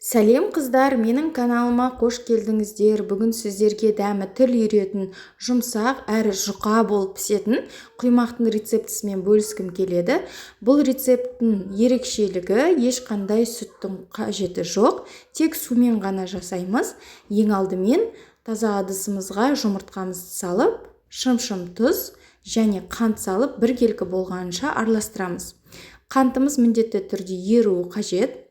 Сәлем қыздар, менің каналыма қош келдіңіздер. Бүгін сіздерге дәмі тіл үйіретін, жұмсақ әрі жұқа болып пісетін құймақтың рецептісімен бөліскім келеді. Бұл рецепттің ерекшелігі ешқандай сүттің қажеті жоқ, тек сумен ғана жасаймыз. Ең алдымен таза ыдысымызға жұмыртқамызды салып, шым-шым тұз және қант салып біркелкі болғанша араластырамыз. Қантымыз міндетті түрде еруі қажет.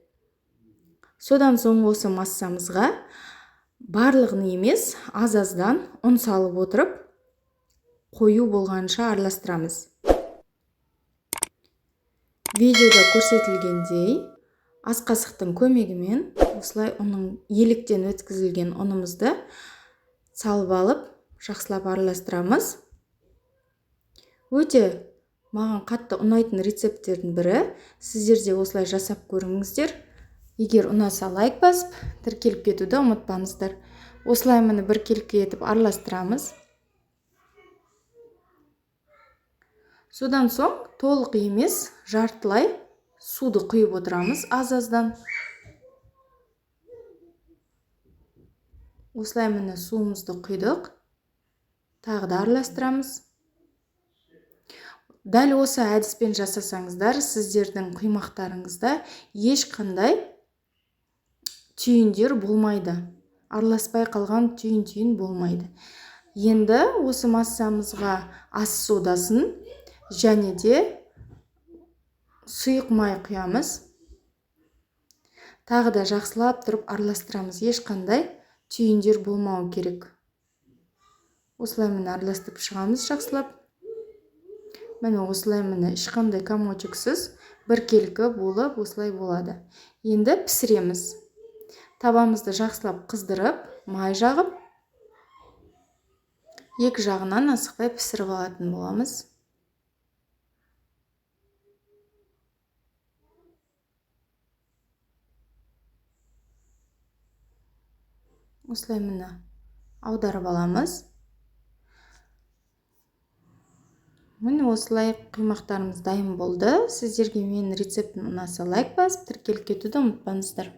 Содан соң осы массамызға барлығын емес, аз-аздан ұн салып отырып, қою болғанша араластырамыз. Видеода көрсетілгендей, ас қасықтың көмегімен осылай ұнның еліктен өткізілген ұнымызды салып алып, жақсылап араластырамыз. Өте маған қатты ұнайтын рецепттердің бірі. Сіздер де осылай жасап көріңіздер. Егер ұнаса лайк басып, тіркеліп кетуді ұмытпаңыздар. Осылай міне біркелкі етіп араластырамыз. Содан соң толық емес, жартылай суды құйып отырамыз аз-аздан. Осылай міне суымызды құйдық. Тағы да араластырамыз. Дәл осы әдіспен жасасаңыздар, сіздердің құймақтарыңызда ешқандай түйіндер болмайды. Араласпай қалған түйін-түйін болмайды. Енді осы массамызға ас содасын және де сұйық май құямыз. Тағы да жақсылап тұрып араластырамыз. Ешқандай түйіндер болмауы керек. Осылай міне араластырып шығамыз жақсылап. Міне осылай міне ешқандай комочексіз біркелкі болып осылай болады. Енді пісіреміз. Табамызды жақсылап қыздырып, май жағып, екі жағынан асықпай пісіріп алатын боламыз. Осылай міне аударып аламыз. Міне осылай құймақтарымыз дайын болды. Сіздерге менің рецептім ұнаса лайк басып, тіркеліп кетуді ұмытпаңыздар.